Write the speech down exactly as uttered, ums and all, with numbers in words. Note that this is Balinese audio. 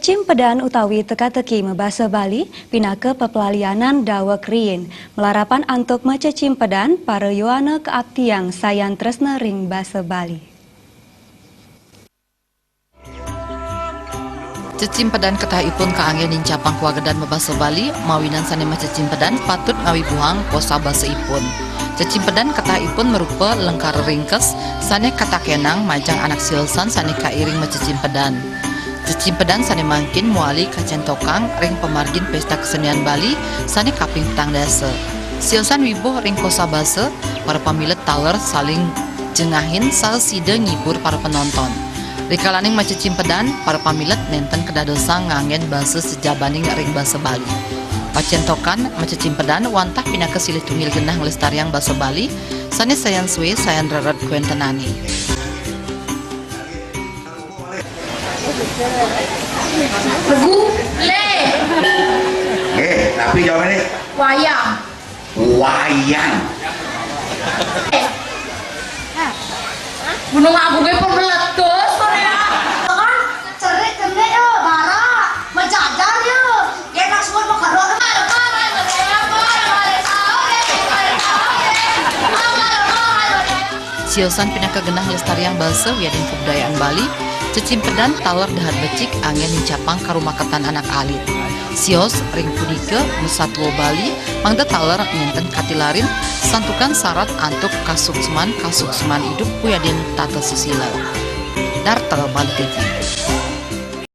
Cimpedan utawi teka-teki mabasa Bali pinaka pepelalianan daweg riin, malarapan antuk macecimpedan para yowana kaaptiang sayan tresna ring basa Bali. Cecimpedan ketahipun kaanggén nincapang kawagedan mabasa Bali, mawinan sané macecimpedan patut ngawibuhang kosa basaipun. Cecimpedan ketahipun marupa lengkara ringkes sané katakénang majang anak siosan sané kairing macecimpedan. Cecimpedan sané mangkin mawali kacéntokang ring pamargin Pésta Kesenian Bali sané kaping petang dasa. Siosan wibuh ring kosa basa, para pamilet taler saling jengahin saha sida ngibur para penonton. Rikalaning macecimpedan, para pamilet nénten kadadosang nganggén basa sajabaning ring basa Bali. Pacéntokan macecimpedan wantah pinaka silih tunggil genah nglestariang basa Bali, sané sayan sué sayan rered kawéntenané. Regu, lé. Nggih, napi jawabané? Wayang. Wayang. Gunung Agungé pun meletus, Korea. Kan cerik kené ya, bara, menjajar ya. Enak semua mau kerok. Siosan pinaka genah nglestariang basa wiadin kabudayaan Bali, cecimpedan taler dahat becik anggén nincapang karumaketan anak alit. Sios ring punika masatua Bali mangda taler nénten katilarin santukan sarat antuk kasuksman-kasuksman idup wiadin tata susila. Darta Bali T V.